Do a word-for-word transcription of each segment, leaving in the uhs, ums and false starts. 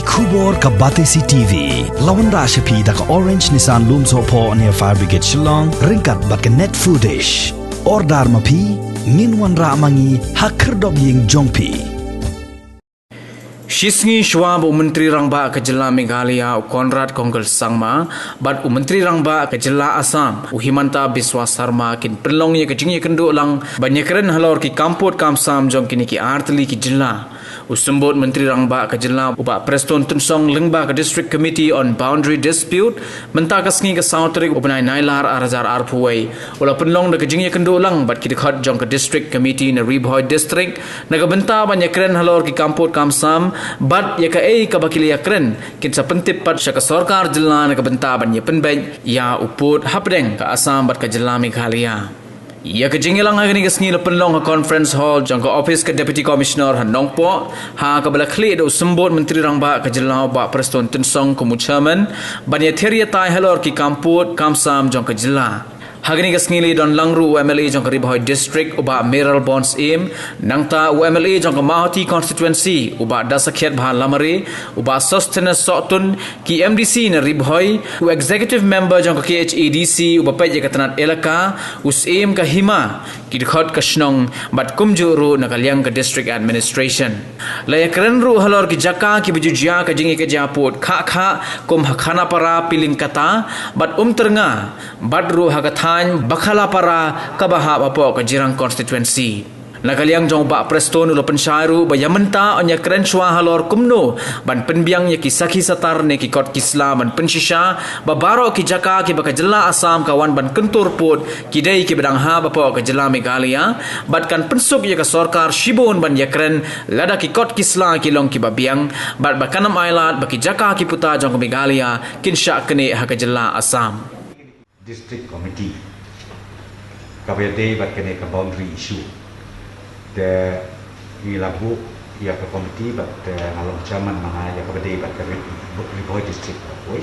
Khubor ka Batesi T V la wanrah sha phi da ka Orange Nissan Lumsohphoh near Fire Brigade Shillong, ryngkat bad ka Net Foodish. Order ma phi, ngin wanrah ma ngi ha khyrdop ïing jong phi. Shisngi shuwa ba u Myntri Rangbah ka jylla Meghalaya u Conrad Kongkal Sangma bad u Myntri Rangbah ka jylla Assam u Himanta Biswa Sarma kin pynlong ïa ka jingïakynduh lang ban ïakren halor ki kam pud kam sam jong kine ki artylli ki jylla. U Symbud Myntri Rangbah ka jylla u Bah Prestone Tynsong lyngba ka District Committee on Boundary Dispute mynta ka sngi ka saw tarik u bnai Nailar ar hajar arphew wei u la pynlong da ka jingïakynduh lang bad ki dkhot jong ka District Committee na Ri Bhoi District na ka bynta ban ïakren halor ki kam pud kam sam bad ïa kaei kaba ki la ïakren kin sa pyntip pat sha ka sorkar jylla na ka bynta ban ïapynbeit ïa u pud hapdeng ka Assam bad ka jylla Meghalaya. Ïa ka jingïalang ha kane ka sngi la pynlong ha Conference Hall jong ka ophis ka Deputy Commissioner ha Nongpoh, ha kaba la khlieh da u Symbud Myntri Rangbah ka jylla u Bah Prestone Tynsong kum u Chairman ban ïathir ïatai halor ki kam pud kam sam jong ka jylla. Ha kane ka sngi la don lang ruh u M L A jong ka Ri Bhoi District u Bah Mayralborn Syiem, nangta u M L A jong ka Mawhati Constituency u Bah Dasakhiatbha Lamare, u Bah Sosthenes Sohtun, ki M D C na Ri Bhoi, u Executive Member jong ka K H A D C uba peit ïa ka tnat elaka, u Syiem ka Hima, ki dkhot ka shnong bad kumjuh ruh na ka liang ka District Administration. La ïakren ruh halor ki jaka kiba ju jia ka jingïakajia pud khah khah kum ha Khanapara, Pilingkata bad Umtyrnga bad ruh ha ka thaiñ Bakhalapara kaba hap hapoh ka Jirang Constituency. Na ka liang jong u Bah Prestone u la pynshai ruh ba ïa mynta yn ïakren shuwa halor kumno ban pynbiang ïa ki sakhi satar ne ki kot ki sla ban pynshisha ba baroh ki jaka kiba ka jylla Assam ka wan ban kyntur pud ki dei kiba dang hap hapoh ka jylla Meghalaya bad kan pynsuk ïa ka sorkar shibun ban ïakren lada ki kot ki sla ki long kiba biang bad ba kan ym ailad ba ki jaka ki puta jong ka Meghalaya kin shah knieh ha ka jylla Assam. District Committee kaba ïadei bad kane ka boundary issue. Te ngi la buh ïa ka committee bad, eh, nga long chairman ma nga ïa kaba dei bad ka Ri-, Ri Bhoi District ka poi.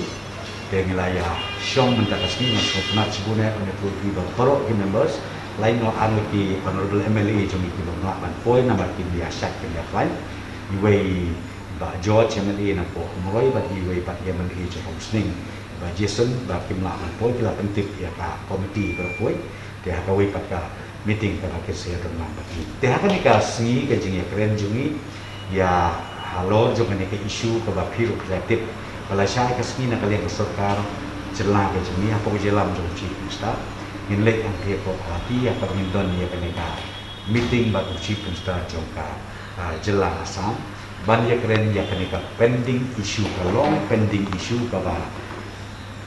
Te ngi la ïa shong mynta ka sngi, nga sngewtynnat shibun eh, nga ïathuh ïa phi ba baroh ki members, lait noh ar ngut ki honorable M L A jong ngi kiba ym lah ban poi namar ki ïa shad ki ïa khlaiñ. Iwei Bah George M L A na Pohmroi bad iwei pat M L A jong Umsning, Bah Jason, ba kim lah ban poi, ki la pyntip ïa ka committee ba poi. Te ha kawei pat ka meeting kaba ki sa ïa don lang bad ngi. Te ha kane ka sngi ka jingïakren jong ngi ïa halor jong kane ka issue kaba phi ruh phi la tip ba lashai ka sngi na ka liang ka sorkar jylla ka jong ngi hapoh ka jingïalam jong u Chief Minister ngin leit hangtei hapoh Guwahati ïa kaba ngin don ïa kane ka meeting bad u Chief Minister jong ka, ah, jylla Assam ban ïakren ïa kane ka pending issue, ka long pending issue kaba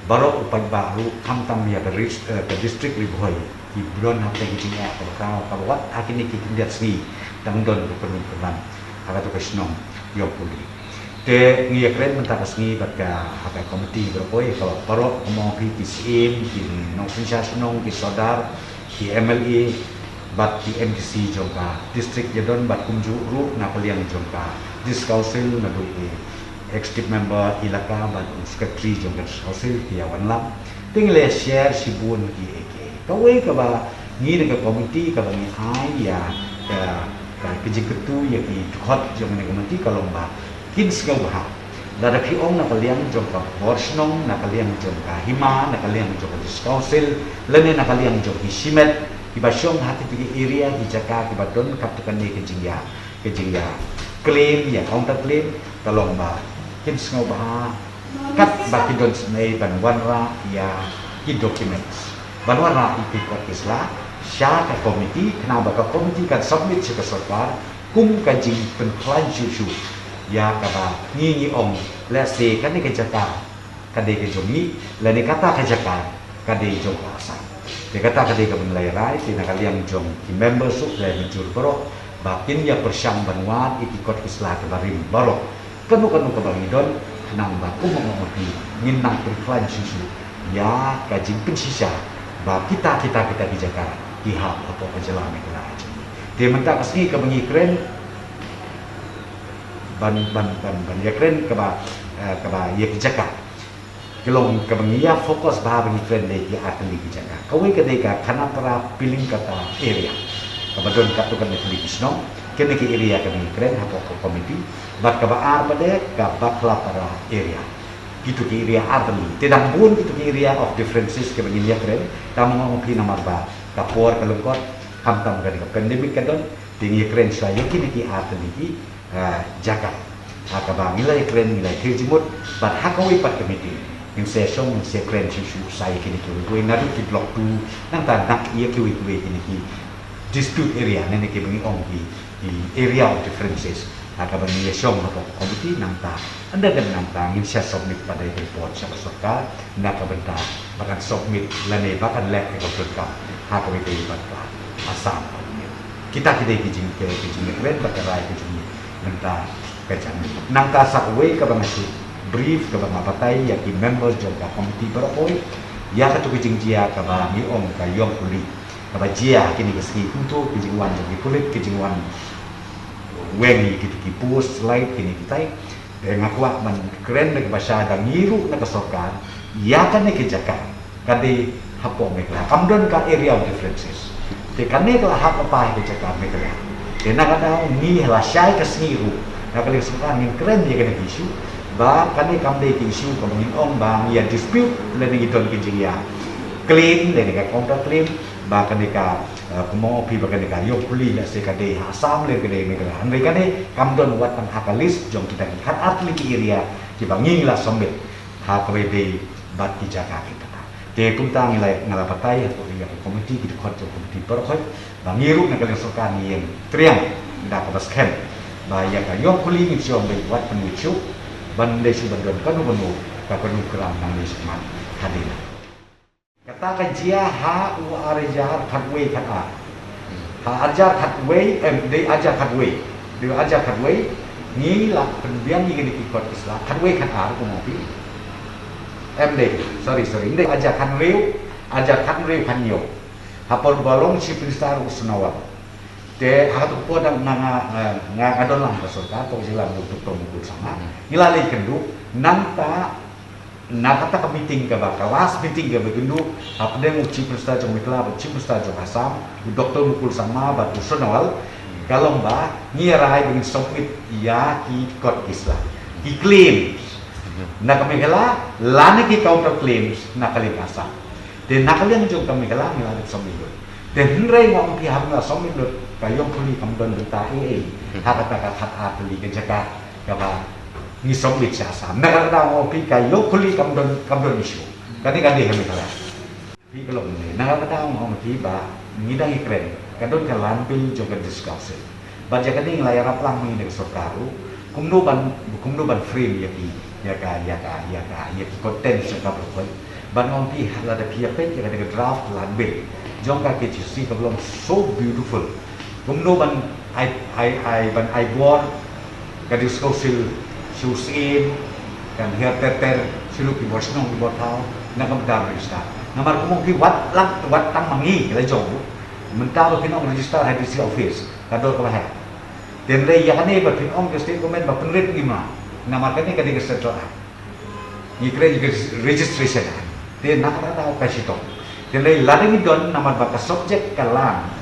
baroh u paidbah ruh khamtam ïa ka ris-, eh, ka district Ri Bhoi ki ba don hapdeng ka jingeh kaba khraw kaba wat ha kine ki khyndiat sngi dang don ka kynhun kynhun ha kato ka shnong Ïawpuli. Te ngi ïakren mynta ka sngi bad ka ha ka committee ba poi, ka baroh ka mawphih, ki syiem, ki nongsynshar shnong, ki sordar, ki M L A bad ki M D C jong ka district ïa don bad kumjuh ruh na ka liang jong ka District Council naduh u executive member elaka bad u secretary jong ka District Council ki ïa wanlam. Te ngi la share shibun ki, eh, ki, kawei kaba ngi na ka committee kaba ngi ai ïa ka, ka, ka jingkyntu ïa ki dkhot jong ka committee ka long ba kin sngewbha lada phi ong na ka liang jong ka bor shnong, na ka liang jong ka hima, na ka liang jong ka District Council lane na ka liang jong ki shimet kiba shong ha kito ki area, ki jaka kiba don katto katne ka jingïa, ka jingïa claim, ïa counter claim, ka long ba kin sngewbha katba ki don sngewbha ban wanrah ïa ki documents, ban wanrah ïa ki kot ki sla sha ka committee, khnang ba ka committee kan submit sha ka sorkar kum ka jingpynkhlaiñ shuh shuh ïa kaba ngi ngi ong, let's say, kane ka jaka ka dei ka jong ngi, lane kata ka jaka ka dei jong ka Assam. Te kata ka dei kaba ngi la ïa rai, te na ka liang jong ki members ruh la ïa mynjur baroh ba kin ïa pyrshang ban wad ïa ki kot ki sla kiba rim baroh. Kano kano kaba ngi don, khnang ba kum u ong u Myntri, ngin nang pynkhlaiñ shuh shuh ïa ka jingpynshisha ba kita kita kita ki jaka ki hap hapoh ka jylla Meghalaya jong ngi. Te mynta ka sngi kaba ngi kren ban, ban, ban, ban ïa kren kaba, eh, kaba ïa ki jaka, ki long kaba ngi ïa focus bha ba ngi kren dei ki ar tylli ki jaka. Kawei ka dei ka Khanapara Pilingkata area kaba don katto katne tylli ki shnong. Kine ki area kaba ngi kren hapoh ka committee, bad kaba ar pat de ka Bakhlapara area. Kito ki area ar tylli. Te dang bun kito ki area of differences kaba ngin ïa kren, tang ma nga ma phi namar ba ka por ka lyngkot, khamtam ka dei ka pandemic ka don, te ngi ïa kren shuwa ïa kine ki ar tylli ki, ah, jaka. Ha kaba ngi la ïa kren ngi la ïa kren jingmut, bad ha kawei pat ka meeting ngin sa ïa shong ngin sa ïa kren shuh shuh sa ïa kine kiwei kiwei naduh ki block two, nangta nang ïa kiwei kiwei kine ki dispute area, ne ne kiba ngi ong ki, ki area of differences. Ha kaba ngi ïa shong hapoh ka committee nangta, ynda dang nangta ngin sa submit pat ïa ka report sha ka sorkar na ka bynta ba kan submit lane ba kan leh ïa ka pyndonkam ha kaba ïadei bad ka Assam. Kita ki dei ki jing, ki jingïakren bad ka rai ka jong ngi mynta ka janmiet. Nangta sa kawei kaba nga shu brief kaba nga batai ïa ki members jong ka committee baroh kawei ïa kato ka jingjia kaba ngi ong ka Ïong Puli. Kaba jia ha kine ki sngi kumto, ki jingwan jong ki pulit, ki jingwan weng ïa kito ki post light kine kitai. Te nga kwah ban kren da kaba shai ba ngi ruh na ka sorkar ïa kane ka jaka ka dei hapoh Meghalaya, kam don ka area of differences. Te kane ka la hap ban poi ha ka jaka Meghalaya. Te na ka daw ngi la shai ka sngi ruh na ka liang sorkar ngin kren ïa kane ka issue ba kane kam dei ka issue kaba ngin ong ba ngi ïa dispute lane ngi don ka jingïa claim lane ka counter claim ba kane ka, eh, kumno phi ba kane ka Ïong Puli lehse ka dei ha Assam lane ka dei Meghalaya. Hynrei kane kam don wat tang ha ka list jong kita ki khatar tylli ki area kiba ngi la submit ha kaba ïadei bad ki jaka kita. Te kumta ngi la, nga la batai ha ka committee, ki dkhot jong committee baroh khoit ba ngi ruh na ka liang sorkar ngi ïeng triang da kaba skhem ba ïa ka Ïong Puli ngin shu ong ba wat pynwit shuh ban dei shuh ban don kano kano ka kanu kram nangne shakhmat hadien. Kata ka jia ha u ar hajar khatwei khatar. Ha ar hajar khatwei, em, dei ar hajar khatwei. Dei ar hajar khatwei, ngi la pynbiang ïa kine ki kot ki sla, khatwei khatar kumno phi. Em dei, sorry, sorry, dei ar hajar khathynriew, ar hajar khathynriew khathynñiew. Ha por ba long Chief Minister u Sonowal. Te ha kato ka por dang nga, nga, nga, nga don lang ha sorkar, to jylla u Doctor Mukul Sangma. Ngi la leit kynduh, nangta na kata ka meeting kaba, ka last meeting kaba kynduh hapdeng u Chief Minister jong Meghalaya bad Chief Minister jong Assam, u Doctor Mukul Sangma bad u Sonowal, ka long ba ngi rai ba ngin submit ïa ki kot ki sla, ki claims na ka Meghalaya lane ki counter claims na ka liang Assam. Te na ka liang jong ka Meghalaya ngi la dep submit lut. Te hynrei nga ong phi haba ngi la submit lut ka Ïong Puli kam don bynta ei ei ha kata ka khatar tylli ka jaka kaba ngi submit sha Assam. Na kata ka daw nga ong phi ka Ïong Puli kam don, kam don issue. Kane ka dei ha Meghalaya. Phi ka long ne. Na kata ka daw nga ong phi ba ngi dang ïakren ka don ka land bill jong ka District Council. Bad ïa kane ngi la ïarap lang ma ngi da ka sorkar ruh kumno ban, kumno ban frame ïa ki, ïa ka, ïa ka, ïa ka, ïa ki content jong ka baroh. Bad nga ong phi lada phi ïa peit ïa ka, ïa ka draft land bill jong ka K H A D C kaba long so beautiful. Kumno ban ai, ai, ai, ban ai bor ka District Council shu sien, kan hiar ter ter shu lut ki bor shnong ki bor thaw na ka bynta register. Namar kumno phi wat lang, wat tang ma ngi la jong mynta ba phin ong register ha D C office ka dor kaba heh. Te hynrei ïa kane ba phin ong ka state government ba pynrit ngim lah. Namar kane ka dei ka central act. Ngi kren ïa ka registration act. Te na kata ka daw ka shitom. Te hynrei lada ngi don namar ba ka subject ka land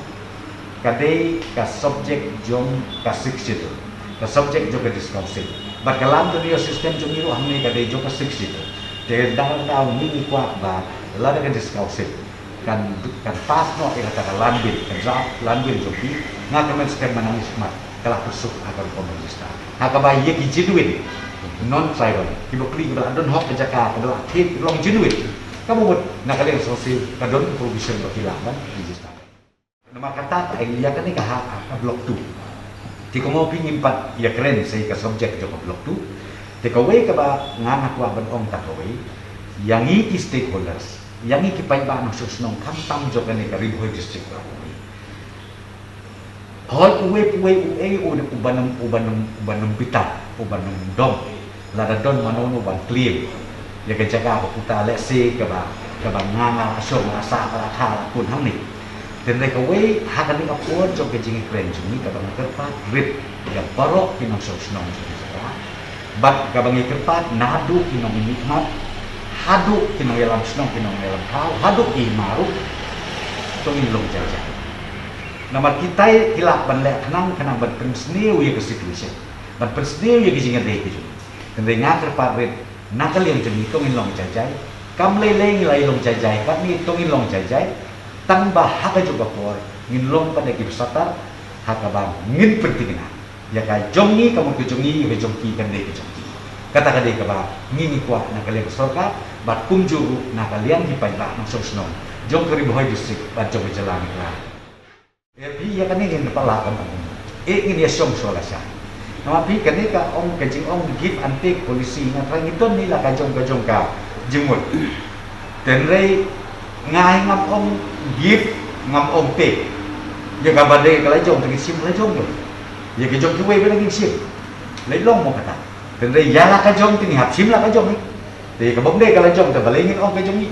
ka dei ka subject jong ka Sixth Schedule. Ka subject jong ka District Council. Bad ka land tenure system jong ngi ruh hangne ka dei jong ka Sixth Schedule. Te na kata ka daw ngi, ngi kwah ba lada ka District Council kan, kan pass noh ïa kata ka land bill, ka draft land bill jong phi, nga kyrmen skhem ba nangta shakhmat ka la pyrshah ha ka rukom register. Ha kaba ïa ki genuine non tribal kiba plie, kiba la don hok ka jaka, kiba la thied, kiba long genuine, kaba mut na ka liang Sixth Schedule ka don provision ba ki lah ban register. Namar kata ka ai ïa kane ka ha, ha ka block two. Te kumno phi ngim pat ïakren sa ïa ka subject jong ka block two. Te kawei kaba nga, nga kwah ban ong tang kawei ïa ngi ki stakeholders, ïa ngi ki paidbah nongshong shnong khamtam jong kane ka Ri Bhoi District baroh kawei. Hooid uwei pa uwei uei u, u ban ym, u ban ym, u ban ym bitar, u ban ym dom. Lada don mano mano ban claim ïa ka jaka ka puta lehse kaba, kaba nga, nga la shong, nga la sah, nga la kha, la kun hangne. Te hynrei kawei ha kane ka por jong ka jingïakren jong ngi kaba nga kyrpad rit ïa baroh ki nongshong shnong jong ka jaka. Bad kaba nga kyrpad naduh ki nongmihkhmat haduh ki nongïalam shnong, ki nongïalam thaw, haduh ki hima ruh, to ngin long jai jai. Namar kita ki lah ban leh khnang khnang ban pynsniew ïa ka situation, ban pynsniew ïa ka jingïadei ka jong ngi. Hynrei nga kyrpad rit, na ka liang jong ngi to ngin long jai jai. Kam lei lei ngi la ïa long jai jai, katne to ngin long jai jai. Tang ba ha kajuh ka por ngin long pat da ki bsatar, ha kaba ngin pynthikna ïa ka jong ngi ka mut ka jong ngi, ïa ka jong ki kan dei ka jong ki. Kata ka dei kaba ngi ngi kwah na ka liang ka sorkar bad kumjuh ruh na ka liang ki paidbah nongshong shnong jong ka Ri Bhoi District bad jong ka jylla ngi la. Eh, phi ïa kane ngin pala kan ong. Eh, ngin ïa shong shuwa lashai. Namar phi kane ka ong ka jingong give and take policy, nga trai ngi don ni la ka jong ka jong ka jingmut. Hynrei nga hi ngam ong give, ngam ong take. Ïa kaba dei ka la jong te ngin shim la jong. Ïa ka jong kiwei ba ngin shim. Lei long mo kata. Hynrei ïa la ka jong te ngi hap shim la ka jong. Te ïa kaba ym dei ka la jong te balei ngin ong ka jong ngi.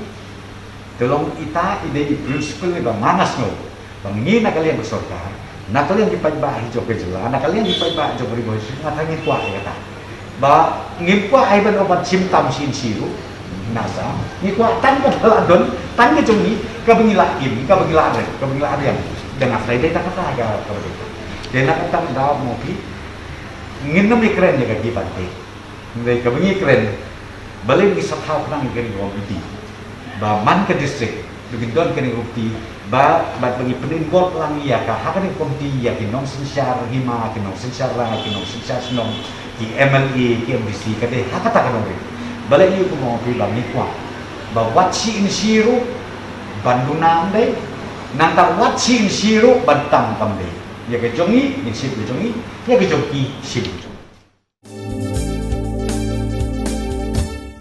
Te long ita i dei i principle ba nga nga sngew ba ngi na ka liang ka sorkar, na ka liang ki paidbah hi jong ka jylla, na ka liang ki paidbah jong ka Ri Bhoi District, nga tang ngi kwah ïa kata. Ba ngim kwah ai ban ong ban shim tam shisien ruh. Nasa ngi kwah tang kaba la don, tang ka jong ngi, kaba ngi la im, kaba ngi la rem, kaba ngi la rem. Dang nga trai dei tang kata ka, kaba dei. Te na kata ka daw mo phi, ngin nym ïakren ïa ka give and take. Hynrei kaba ngi kren, balei ngi sa thaw khnang ïa kane ka komiti ba man ka district ba ngin don kane ka komiti, ba bad ba ngi pyn-involve lang ïa ka ha kane ka komiti ïa ki nongsynshar hima, ki nongsynshar rai, ki nongsynshar shnong, ki M L A, ki M D C, ka dei ha kata ka nongrim. Balei ïa ka komiti ba ngi kwah ba wat shi in shi ruh ban duna ym dei, nangta wat shi in shi ruh ban tam kam dei. Ïa ka jong ngi ngin shim ka jong ngi, ïa ka jong ki shim.